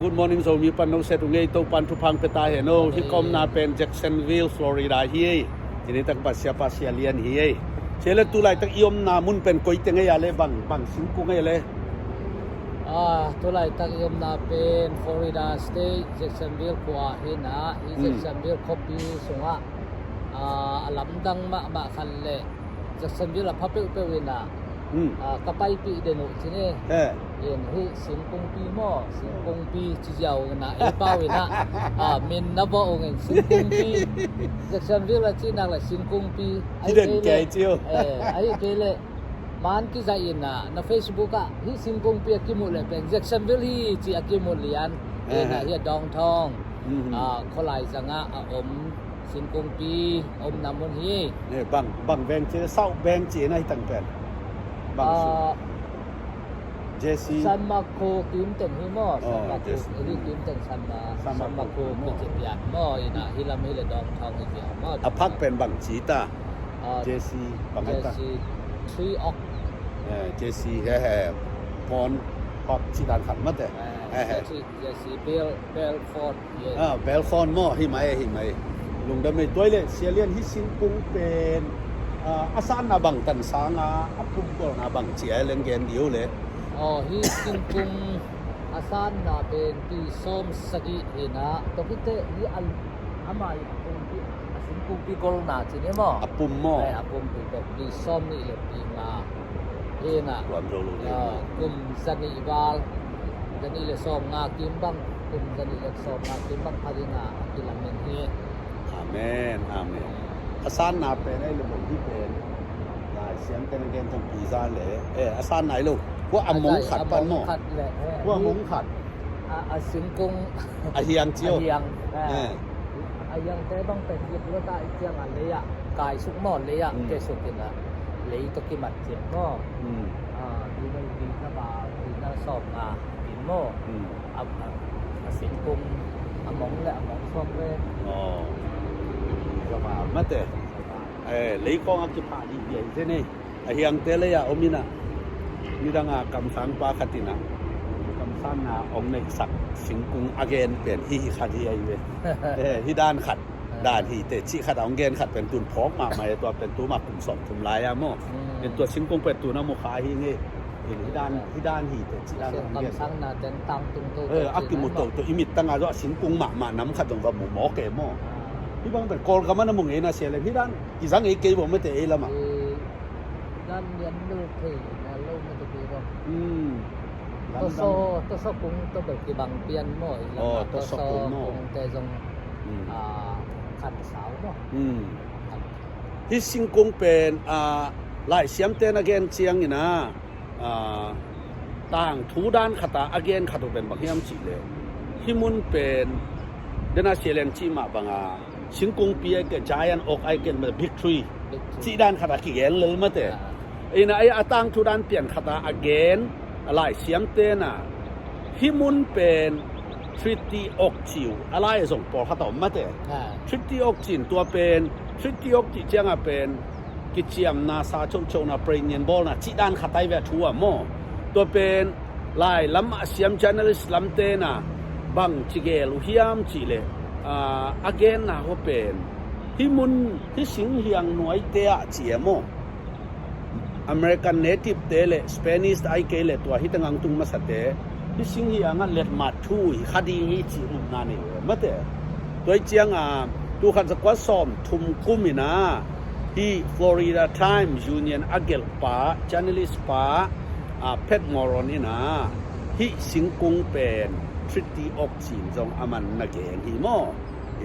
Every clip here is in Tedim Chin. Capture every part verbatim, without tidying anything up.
Good morning, Zomi pan no set ung ei, Topan thupha pia ta hen o. Hi ka omna pen Jacksonville, Florida hi ei. Hi ni tak pa Siapa Sia Lian hi ei. Sia Lian, tu laitak i omna mun pen koi teng ei a le, bang, bang singkung ei a le? Ah, tu laitak i omna pen Florida State, Jacksonville khua hi na. Hi Jacksonville khuapi sungah, ah, a lamdang mahmah khat le Jacksonville a pha peuhpeuh in ah, ah, ka paipih den uh ci ni. Eh. In hi singkungpi maw, singkungpi ci ziau in ah, ei pau in ah, ah, min na bawh ung in singkungpi. Jacksonville a cih nak le singkungpi. Ahi kei le, eh, ahi kei le man kizaih in ah, na Facebook ah hi singkungpi a kimuh le pen Jacksonville hi ci a kimuh lian. In ah hi a downtown, ah, khualai zangah a om singkungpi omna mun hi. Eh, bang, bang veng ci, South Bank ci na hi tang pen. Bang su. Ah, Jesse. San Marco kim teng hi maw? Oh, San Marco, Jesse. Hi kim teng San Ma-, San Marco, San Marco maw? Kici pian maw? In ah hi lam hi le downtown hi pian maw? A phak pen bang ci ta? Ah, Jesse, bang ai ta? Jesse, Three Oak. Eh, Jesse, he, he. Pon, phak ci dan khat mate. Eh, he, he. Jesse, Jesse, Bel-, Belfort. Ah, Belfort maw, hi mai, hi mai. Lungdam ei. Tua le, Sia Lian, hi singkung pen, ah, a sanna bang tan sang a, a pumkawlna bang ci a leng gen dih o le. Oh, hi singkung a sanna pen pi sawm sagih hi na, tua khit teh hi a, a mai a pumpi, a singkungpi golna ci ni maw? A pum maw? Eh, a pumpi pen pi sawm nih le pi nga. Hi na. Tuam zo lo ding. Ah, kum zanih val, zanih le sawm nga kim bang, kum zanih le sawm nga kim bang pha ding a, a kilamen hi. Amen, amen. A sanna pen ei le bang hi pen. Lai siam ten again tong pi za le. Eh, a sanna ei lo. Kua a mong khat pan maw? Kua a mong khat. A, a singkung. A hiang cio. A hiang. Eh. A hiangte bang pen hi kua ta i ciang a lei ah. Kai suk maw, lei ah. Ke suk in a. Lei to kimat ciang maw. Ah, di no di na ba, di na sawm nga. Din maw. A, a, a singkung. A mong le, a mong sawm le. Oh. Zama mate. Eh, lei kong a kiphah dih dih a hi te nei. A hiangte lei a om in a, midang a kamsangpa khat in a, kamsangna ong neihsak singkung a gen pen hi hi khat hi ahi ve. Eh, hi dan khat, dan hi te cih khat a ong gen khat pen tun phawk mahmah e, tua pen tuma kum sawm thum lai a maw. Pen tua singkung pen tuna mu kha hi nge. Hi dan, hi dan hi te cih dan a ong gen. Kamsangna teng tangtung to. Eh, a kimu to to i mit tang a zong a singkung mahmah nam khat zong va mu mawk e maw. Hi bang pen Kawlgam a na mu ngei na sia lem hi dan. I zang ei kei bawm mate ei lamah. I dan lian mil thei na lo mate kei bawm. Tosaw, tosaw kung to bel kibang pian maw i lamah. Tosaw kung maw. Kung te zong, ah, khan sau maw. Hi singkung pen, ah, laisiamte na gen ciangin ah, ah, tangthu dan khat a a gen khat uh pen bang hiam cih leh, hih mun pen dena sialen cih mah banga singkungpi a ke giant oak a ke big tree cih dan khat a kigen lel mate. Ina a tangthu dan pian khat a a gen a laisiamte na hih mun pen Treaty Oak cih uh a lai a zong pawlkhat a om mate. Treaty Oak cih in tua pen Treaty Oak cih cianga pen kiciamna, sa chohchohna, pregnant bawlna cih dan khat ai ve a thu a maw. Tua pen lai lam a siam journalist lamte na bang ci gel uh hiam cih leh, ah, a genna hua pen hih mun hih sing hiang nuaite ah ci a maw. American native te le Spanish te ai kei le tua hih tengah tung masate hih sing hiangah letmat thu hi kha ding hi cih upna nei uh mate. Tua hi cianga tu khat za kua sawm thum kum ina hih Florida Times Union a gelhpa, journalist pa, ah, Pat Moran ina hih singkung pen Treaty Oak cih in zong a man na gen hi maw.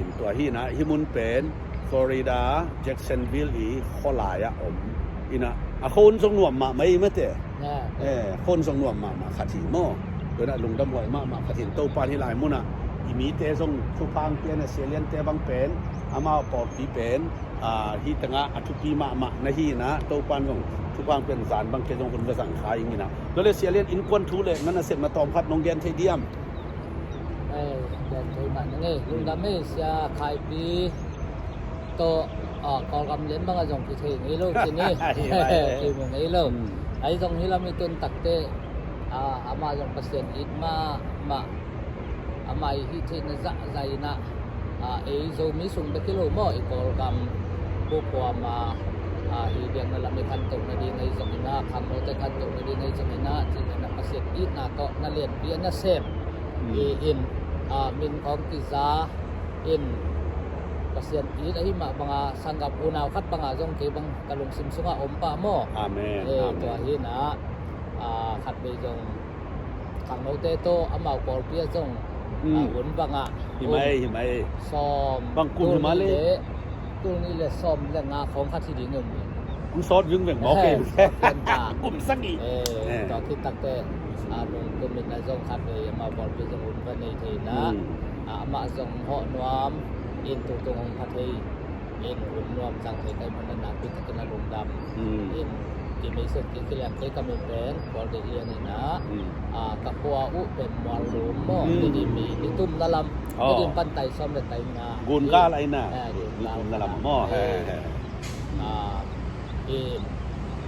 In tua hi ina hih mun pen Florida, Jacksonville i khualai ah om. Ina a khon zong nuam mahmah i mate. Eh, khon zong nuam mahmah khat hi maw. Tua ina lungdam huai mahmah khat hi in Topan hih lai munah i mite zong thupha pian a sialiante bang pen amau pawlpi pen, ah, hih tengah a thupi mahmah na hi ina Topan zong thupha pian zan bang ke zong hun va zang kha ing ina. Tua le sialian innkuan thu le na nasepna tawm khat nong gen thei diam. Eh, gen thei mah na ngei. Lungdam ei sia Khaipi tawh, ah, Kawlgam lian bangah zong kithei ngei lo kini. Kei mu ngei lo. Ahi zong hih lam i tun takte, ah, amah zong Pasian it mahmah Amah i hih theihna zahzah in ah, ah, ei Zomi sung bek hi lo maw, i Kawlgam bup huam a, ah, i biakna lam i khantoh nading ahi zongin ah, khangnote khantoh nading ahi zongin ah, cih pen ah Pasian itna tawh na lianpi a nasem. Mm. I in, ah, min khawng kiza in Pasian it ahi mah banga sanggam unau khat banga zong kei bang ka lungsim sungah om pah maw. Amen. Eh, amen. Tua hi in ah, ah, khatvei zong khangnote tawh amau pawlpi ah zong, mm, ah, hun bangah hi mai, hi mai. Sawm, bang kum hi mai le, tul nih le sawm le nga khawng khat hi ding um. Kum sawt vingveng maw kei. Sawt vingveng ta. Kum sagih. Eh, eh, tua khit takteh, ah, nung kum in ah zong khatvei amau pawlpi zong hun va nei thei in ah, mm, ah, amah zong hawh nuam in tutung hong pha thei in hun nuam zang thei ka hih manin ah nakpi takin a lungdam. Hmm. In, ki message ki kiliang kei ka min pen Paul Deih Lian in ah, hmm, ah, ka khua uh pen Muallum maw, hmm, Tedim i Tumna lam, oh, Tedim pan tai sawm le tai nga. Gun gal ahi na. Eh, Gun gal. Tumna lam maw. Eh. He, he. Ah, in,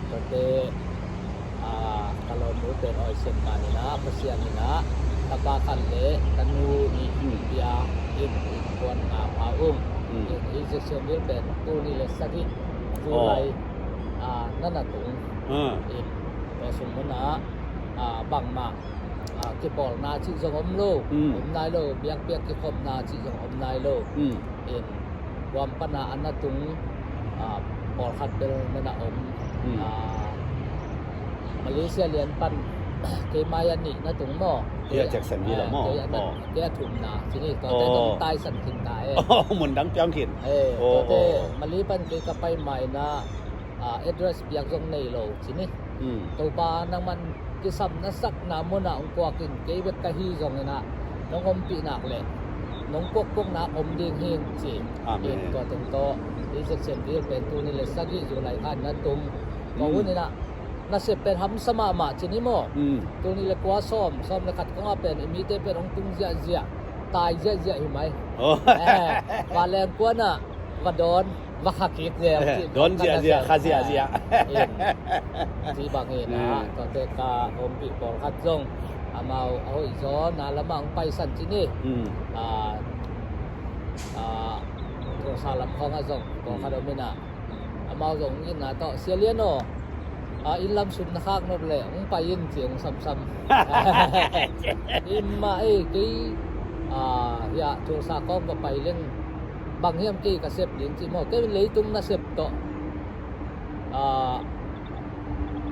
tuate, ah, ka lawmnu pen Awi Sian Man in ah, Pasian in ah, tapa khat le tanu nih, hmm, pia in, innkuan nga pha ung. Hmm. In, hih Zesian Vil pen tul nih le sagih, oh, July, ah, na na tung. Ah. In, tua sung munah, ah, bangmah, ah, kipawlna cih zong om lo. Hmm. Om nai lo, biakpiak kikhopna cih zong om nai lo. Hmm. In, guam pana a na tung, ah, pawlkhat bel na na om. Hmm. Ah, Malaysia lian pan keimai a nih na tung maw. Kei a, Jackson hi lo maw. Kei a na, oh, kei a thumna. Cih ni, tuate, oh, dong taisan khin ta e. Oh, mun dang piang khin. Eh, oh, tuate, oh, oh. Malay pan kei ka pai ma in ah, ah, address piak zong nei lo. Cih ni. Hmm. Topa nangman kisam na sakna munah hong puak in, kei bek ka hi zongin ah nong ompih nak leh nong puakpuakna om ding hi ing ci. Amen. In tua teng tawh, hih Zesian Vil pen tul nih le sagih July kha na tung. Tua, hmm, hun in ah nasep pen hamsa mahmah ci ni maw. Hmm. Tul nih le kua, sawm, sawm le khat kongah pen i mite pen hong tung ziahziah, tai ziahziah hi mai. Oh. Eh, vanleng kuan ah va dawn, va kha kik zel. Eh, dawn ziahziah, kha ziahziah. Eh, in, ci bang in ah, hmm, tuate ka ompih pawlkhat zong amau a hoih zaw na lamah hong paisan ci ni. Hmm. Ah, ah, Tulsa lam khawngah zong pawlkhat, hmm, om in ah, amau zong in ah tawh, Sia Lian aw, ah, inn lam sum na khak nop leh hong pai in ci hong samsam. In mah ei, kei, ah, hiah Tulsa kawng va pai leng bang hiam kei ka sep ding ci maw. Kei leitung nasep tawh, ah,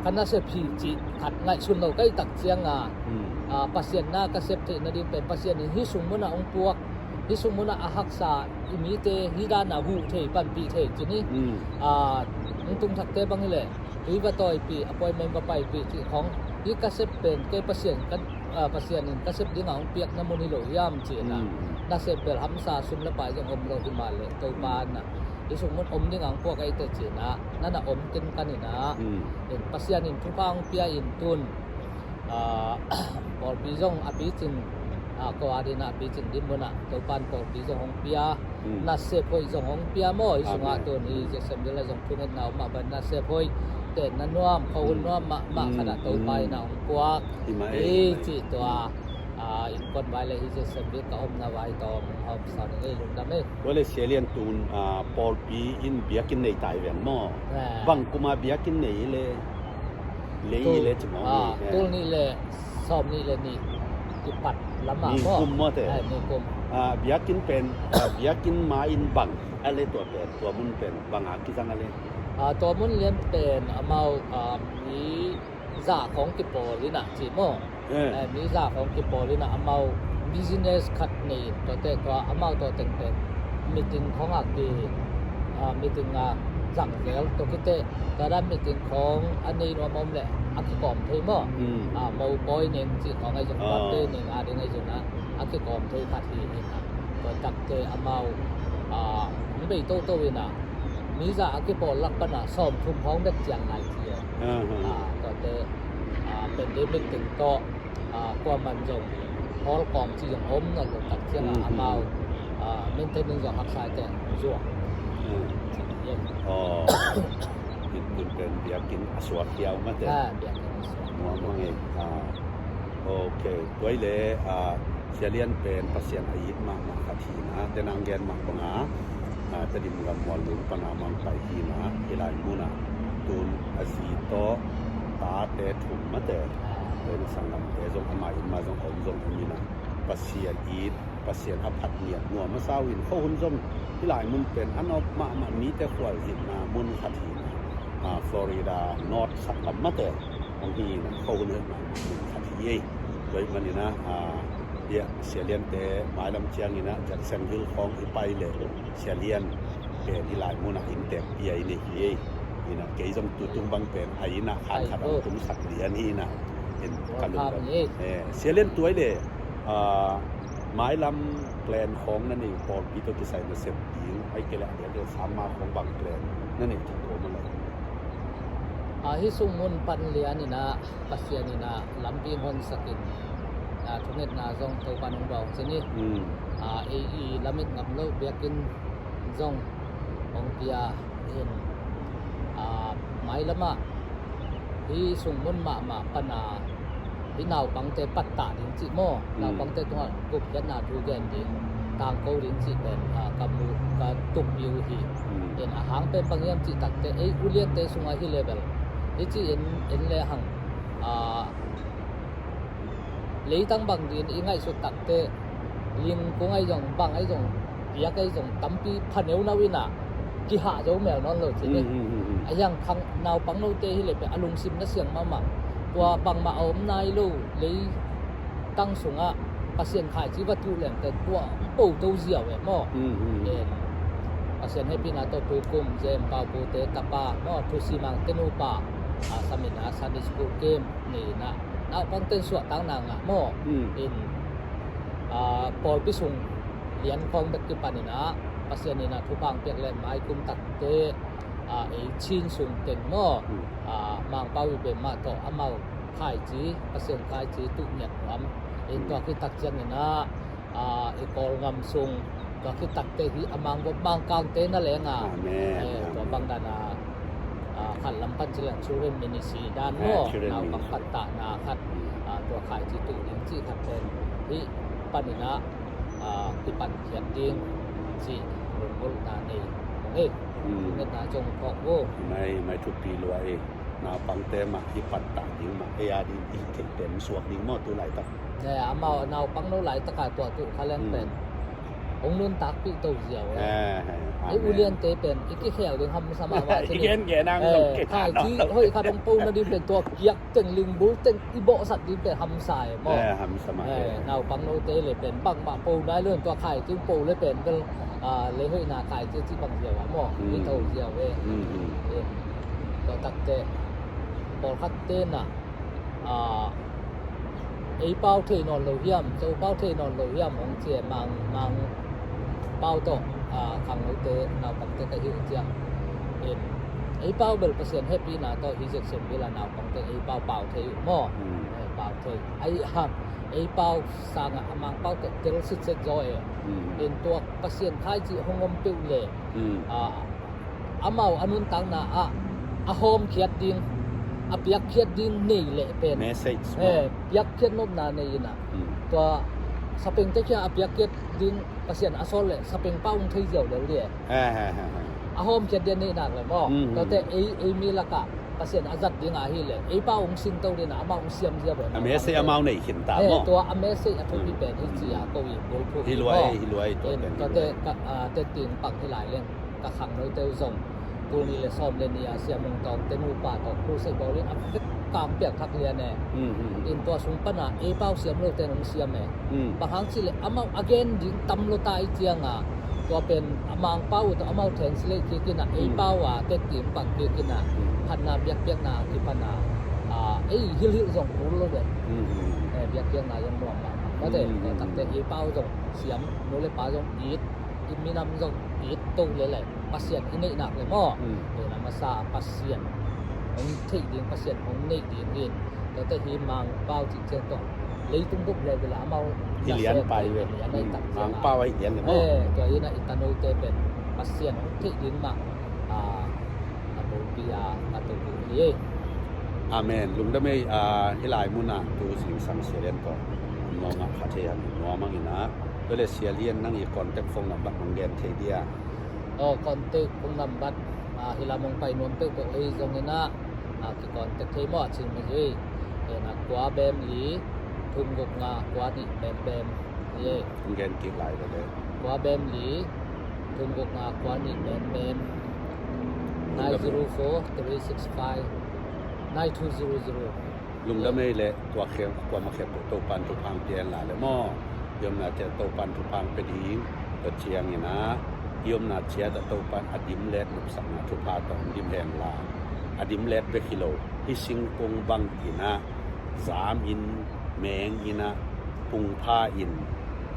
ka nasep hi cih khat ngaihsun lo ka hih tak ciangin, hmm, ah, Pasian na ka sep theih nading pen Pasian in hih sung munah hong puak, hih sung munah a haksa i mite hih dan a huh thei, panpih thei ci ni. Hmm. Ah, hong tung thakte bang hi leh tui va tawipih, appointment va paipih cih khawng, hih ka sep pen kei Pasian ka, ah, Pasian in ka sep dingah hong piakna mun hi lo hiam ci in ah. Hmm. Nasep bel hamsa, sum le pai zong om lo hi mah leh Topa in ah hih sung mun om dingah hong puak ahih teh ci in ah, na na om kenkan in ah. Hmm. In Pasian in thupha hong pia in tun, ah, pawlpi zong a picing, ah, ko a dingin a picing ding munah Topa in pawlpi zong hong pia, hmm, nasep hoih zong hong pia maw. Hih sungah, amen, tun hih Zesian Vil ah zong thungetna om mah bang, nasep hoih, tenna nuam, kho, hmm, nuam mahmah khat ah, hmm, Topa in ah hong puak hi mah ei, hi mah ei cih tua, ah, innkuan vai le hih Zesian Vil ka omna vai tawh hong hawm sa ning ei, lungdam ei. Tua leh Sia Lian, tun, ah, pawlpi in biakinn nei ta hi veng maw. Eh. Bang kum a biakinn nei hi leh, lei hi leh ci maw. Tul, ah, ni, eh, tul nih le sawm nih le nih kipat lamah maw. Ni kum maw te. Eh, ni kum. Ah, biakinn pen, ah, biakinn ma in bang a leh, tua pen, tua mun pen bang a kizang a leh. Ah, tua mun lian pen amau, ah, mi za khawng kipawl in ah ci maw. Eh. Eh, mi za khawng kipawl in ah amau business khat nei in, tuate tua amau tua teng pen meeting khawng a ki, ah, meeting a zang zel, tua khit teh tua dan meeting khawng a nei nuam om leh a kikawm thei maw. Hmm. Ah, mopawi ning cih khawng ahi zong, ah, birthday ning a ding ahi zong ah a kikawm thei khat hi in ah. Tua tak teh amau, ah, hong bei toto in ah, mi za a kipawl lak pan ah sawmthum khawng bek ciang lai ci e. Ah, ah. Ah, tuate, ah, pandemic teng tawh, ah, kuaman zong hall kawm cih zong om nawn lo tak ciangin, hmm, amau, hmm, ah, maintenance zong haksa teh zuak. Hmm. Aw. Tun pen biakinn a suak hiau mah te. Ah, biakinn a suak. Muang muang e. Ah. Ok. Tua hi leh, ah, Sia Lian pen Pasian a it mahmah khat hi-in ah, denang gen mah bangin ah, Tedim gam Muallum pan a mang pai hi-in ah, hih lai munah tun a zi tawh tate thum mate, tua in a sanggamte zong amah in mah zong a om zong om in ah, Pasian it, Pasian a phat ngiat nuam a sau in, khuahun zong hih lai mun pen a nop mahmah, mite khualzinna mun khat hi-in ah, Florida North saklam mate hong hi-in ah, khuahun hoih mahmah mun khat hi ei. Tua ahih manin ah, Sia Liante mailam ciangin ah Jacksonville khawng i pai leh Sia Lian pen hih lai munah inntek pia i neih hi ei. Ina kei zong tutung bang pen a inn ah khan khat hong tumsak lian hi ina. Sia Lian tuai le mailam plan khawng na nei uh, pawlpi tawh kisai nasep ding, ahih kei leh a diakdiak sam ma khawng bang plan na neih thei uh a lai? Hih sung mun pan lian ina Pasian ina lampi honsakin, thungetna zong Topan hong bawng cin hi. Ei i lamit ngam loh biakinn zong hong pia in, mailamah hih sung mun mahmah pana hih naupangte pattah ding cih maw, naupangte tungah gupkhiatna thu gen ding, tangko ding cih pen ka mu, ka tupi uh hi. In a hang pen bang hiam cih takte, ei uliante sungah hi level hi ci in, in le hang leitang bang din i ngaihsut takte, lingkung ahi zong, bang ahi zong, piak ahi zong, tampi pha neunau ina kihah zo mel nawn lo cin hi. A hiang khang naupang note hi le pen a lungsim na siang mahmah. Tua bangmah a om nai lo leitang sungah Pasian khaici va tuh leng pen tua po to ziau e maw? Pasian hehpihna tawh tukum Jem Pau Pute tapa maw, Thusimang te nupa, a samin a Sunday school camp nei ina naupangten suahtakna ngah maw? In pawlpi sung lian khawng bek kipan ina Pasian ina thupha hong piak le maikum takte ei Chin sung teng maw, Mangpau i bem mah tawh amau khaici, Pasian khaici tuh ngiat nuam. In tua khit tak ciang ina i Kawlngam sung tua khit takte hi a Mangvop Mangkangte na leng a, tua bang dan a khat lam pan ci leng children ministry dan maw, naupang pattahna khat, tua khaici tuh ding cih khat pen hih pan ina kipan khiat ding cih lunggulhna nei hong ei. Ngetna zong phawk uh. Mai, mai thupi lua ei. Naupangte mah i pattah ding mah ei a ding i theih pen suak ding maw tu laitak? Amau naupang no laitak a tua tuh kha leng pen hong nuntakpih to ziau e. Ei uliante pen i kikhel ding hamsa mahmah. I gen gen ang khaici hoih khat hong po nading pen tua kiak teng, lingbul teng i bawhsak ding pen hamsa e maw? Naupang note le pen bangmah po nai lo in tua khaici po le pen bel leihoihna khaici cih bang ziau a maw? I tho ziau e. Tua takte pawlkhat tenah ei pau thei nawn lo hiam, Zo pau thei nawn lo hiam hong ci e, Mang, Mang pau tawh khangnote naupangte ka hi uh ciang, ei pau bel Pasian hehpihna tawh hih Jacksonville a naupangte ei pau pau thei uh maw? Pau thei. Ahi hang ei pau sangah a Mang pau tawh tel sitset zaw e. In tua Pasian khaici hong om peuh le amau a nuntakna ah a hawmkhiat ding, a piakkhiat ding nei leh pen piakkhiat nopna nei ina tua sapengte kiang a piakkhiat ding Pasian a sawl leh sapeng pau hong thei ziau lel dih e. A hawmkhiat ding a neih nak le maw? Tuate ei, ei mi lakah Pasian a zat ding ahi le ei pau hong sinto ding a amau hong siam ziau lel. A message amau nei khin ta maw? Tua a message a thupi pen hi ci a ko i bulphuh hi. Tuate ka teting pang hi lai leng ka khangnote uh zong kul nih le sawm le nih a Sia Mung Tawng te nupa tawh crusade bawl in a vek kang piak thak lian e. In tua sung pana ei pau siam lote nong siam e. Bang hang cih leh amau a gen ding tam lo ta i cianga tua pen a Mang pau uh tawh amau translate kik ina ei pau a teting pang kik ina phatna biakpiakna a kipana ei hilhilh zong kul lo ve. Biakpiakna zong nuam mahmah mate. Tua takte ei pau zong siam, nu le pa zong it, i minam zong it to lele Pasian i neih nak le maw? Tua na masa Pasian hong theih ding, Pasian hong neih ding in. Tuate hi Mang pau cih ciang tawh leitung bup le vela amau hi lian pai ve. Mang pau ahi lian le maw? Tua hi na i tanote pen Pasian hong theih ding mah a topi a, a topi hi. Amen. Lungdam ei. Hih lai munah tu zingsang Sia Lian tawh Nuam a kha thei han nuam ang ina. Tua le Sia Lian nang i contact phone number nong gen thei dia? Oh, contact phone number, ah, hi lam hong pai nuam peuhpeuh ahi zong ina, ah, ki contact thei maw a cing mah zui. Ina kua bem li, thum guk nga, kua nih bem bem. Ye. Hong gen kik lai le le. Kua bem li, thum guk nga, kua nih bem bem. Nine zero four, three six five, nine two zero zero. Lungdam ei le, tua khel, kuamah khel Topan thupha pia hen la le maw. I omna ciat Topan thupha pia ding, tua ciang ina, i omna ciat ah Topan a dimlet nopsakna thupha tawh dim hen la. A dimlet bek hi lo, hih singkung bang ina, zam in, meng ina, pungpha in,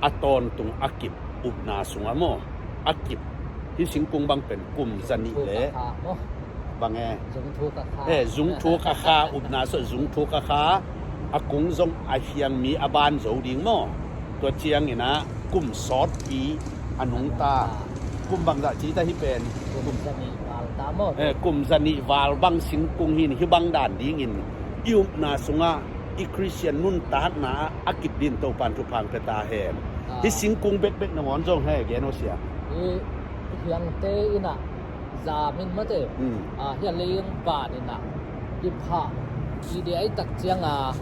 a tawntung a kip upna sungah maw, a kip, hih singkung bang pen kum zanih le bang e. Zungthuk a kha. Eh, zungthuk a kha, upna sungah zungthuk a kha, a kung zong a hiang mi a ban zo ding maw. Tua ciang ina kum sawtpi a nungta. Kum bangzah ci ta hih pen? Kum zanih val ta maw. Eh, kum zanih val bang singkung hi in, hih bang dan dingin i upna sungah i Khristian nuntakna a kip dingin Topan thupha pia ta hen. Ah. Hih singkung bekbek nangawn zong he gen aw sia. I hiangte ina zam in mate. Hmm. Ah, hih a leng van ina kip hah, i dia i tak cianga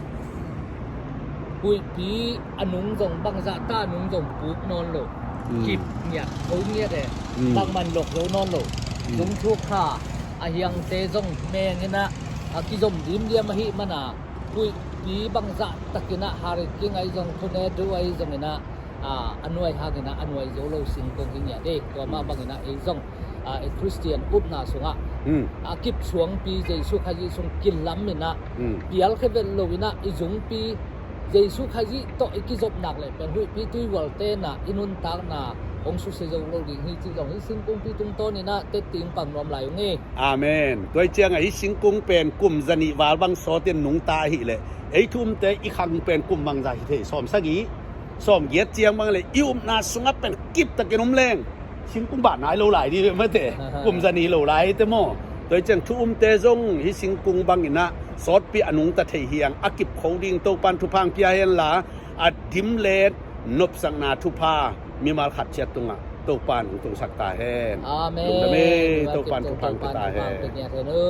huihpi a nung zong bangzah ta a nung zong puk nawn lo. Hmm. Kip ngiat, ho ngiat e. Hmm. Bangman lok zo nawn lo. Hmm. Zungthuk kha a hiangte zong meng ina a kizom dimdiam ahih mana huihpi bangzah tak ina hurricane ahi zong, tornado ahi zong ina, ah, a nuai hang ina a nuai zo lo singkung hi ngiat e. Tua mah bang ina ei zong, ah, i Khristian upna sungah, hmm, a kip suangpi Jesu Khazih sung kilam ina, hmm, pialkhia vet lo ina i zungpi Jesu Khazih tawh i kizop nak le pen huihpi tuihualte na i nuntakna hong susia zo lo ding hi cih zong hih singkungpi tungtawn ina tetting pang nuam lai ung e. Amen. Tua i cianga hih singkung pen kum zanih val bang sawtin nungta ahih leh ei thu umte i khang pen kum bangzah hi thei? Sawm sagih, sawm giat ciang bang le i upna sungah pen kiptakin om leng singkung bah nai lo lai dih mate. Kum zanih lo lai te maw. Tua i ciang thu umte zong hih singkung bang ina sawtpi a nungta thei hi hang, a kip kho ding Topan thupha pia hen la, a dimlet nopsakna thupha mimal khat ciat tungah Topan hong tungsak ta hen. Amen. Lungdam ei, Topan thupha pia ta hen.